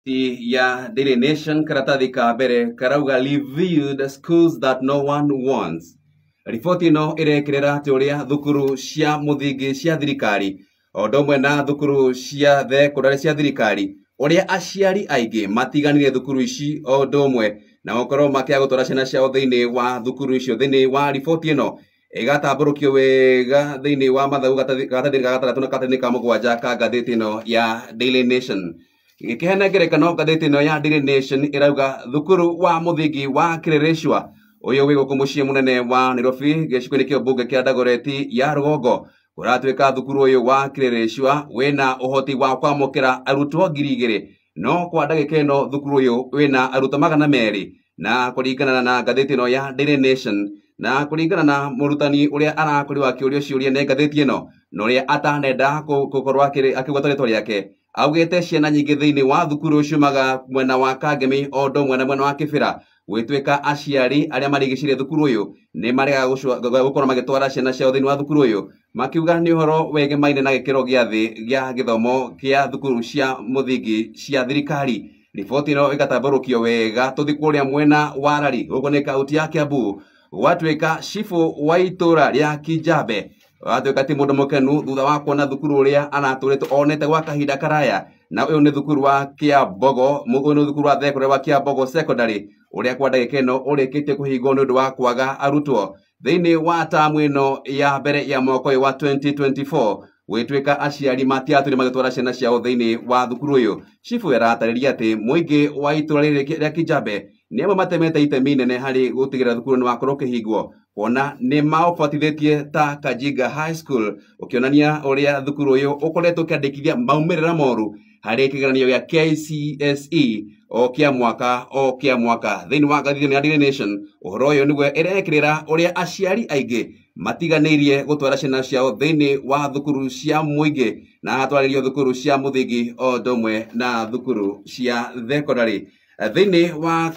Ya Daily Nation karatathi ka mbere karauga "Reviewed schools that no one wants". Riboti ĩno ĩrekĩrĩra atĩ ũrĩa thukuru cia mũthingi cia thirikari o ũndũ ũmwe na thukuru cia thekondarĩ cia thirikari, ũrĩa aciari aingĩ matiganire thukuru ici o ũndũ ũmwe na gũkorwo makĩaga gũtwara ciana ciao thĩinĩ wa thukuru icio. Thĩinĩ wa riboti ĩno ĩgatambũrũkio wega thĩinĩ wa mathagu karatathi ga gatandatũ na karatathi ka mũgwanja ka ngathĩti ĩno ya Daily Nation. Gĩkĩheana ngerekano, ngathĩti ĩno ya Daily Nation ĩrauga thukuru wa mũthingi wa Kileleshwa ũyũ wĩ gũkũ mũciĩ mũnene wa Nairobi, gĩcigo-inĩ kĩa mbunge kĩa Dagoretti ya rũgongo, kũratuĩka thukuru ũyũ wa Kileleshwa wĩna ũhoti wa kwamũkĩra arutwo 2000, no kwa ndagĩka ĩno thukuru ũyũ wĩna arutwo 200. Na kũringana na ngathĩti ĩno ya Daily Nation na kũringana na mũrutani ũrĩa arakorirwo akĩũrio ciũria nĩ ngathĩti ĩno na ũrĩa atanenda gũkorwo akĩgweta rĩtwa rĩake, augĩte ciana nyingĩ thĩinĩ wa thukuru ciumaga mwena wa Kangemi o ũndũ ũmwe na mwena wa Kĩbĩra, gwĩtuĩka aciari arĩa marigicĩirie thukuru ũyũ nĩ maregaga gũkorwo magĩtwara ciana ciao thĩinĩ wa thukuru ũyũ, makiuga nĩ ũhoro wegemaine na gĩkĩro gĩa thĩ gĩa gĩthomo kĩa thukuru cia mũthingi cia thirikari. Riboti ĩno ĩgatambũrũkio wega. Tũthi kũrĩa mwena wa Rari, gũkũ nĩ kaunti ya Kiambu, gwatuĩka cibũ wa itũra rĩa Kijabe watuĩka ti mũndũ mũkenu thutha wa kuona thukuru ũrĩa aratũrĩte onete gwa kahinda karaya, na ũyũ nĩ thukuru wa Kiambogo, ũyũ nĩ thukuru wa thekondarĩ wa Kiambogo Secondary, ũrĩa kwa ndagĩka ĩno ũrĩkĩtie kũhingwo nĩ ũndũ wa kwaga arutwo thĩinĩ wa tamu ĩno ya mbere ya mwaka ũyũ wa 2024. Gwĩtuĩka aciari matiatũire magĩtwara ciana ciao thĩinĩ wa thukuru ũyũ. Cibũ aratarĩria atĩ mũingĩ wa itũra rĩrĩ rĩa Kijabe nĩ amwe matemete itemi inene harĩ gũtigĩrĩra thukuru nĩ wakorwo ũkĩhingwo, kuona nĩ maũbatithĩtie ta Kajinga High School, ũkĩonania ũrĩa thukuru ũyũ ũkoretwo ũkĩandĩkithia maumĩrĩra moru harĩ kĩgeranio gĩa KCSE o kĩa mwaka o kĩa mwaka. Thĩinĩ wa ngathĩti ya Daily Nation, ũhoro ũyũ nĩguo ĩrekĩrĩra ũrĩa aciari aingĩ matiganĩirie gũtwara ciana ciao thĩinĩ wa thukuru cia mũingĩ na hatwarĩrio thukuru cia mũthingi o ũndũ ũmwe na thukuru cia thekondarĩ. Thĩinĩ wa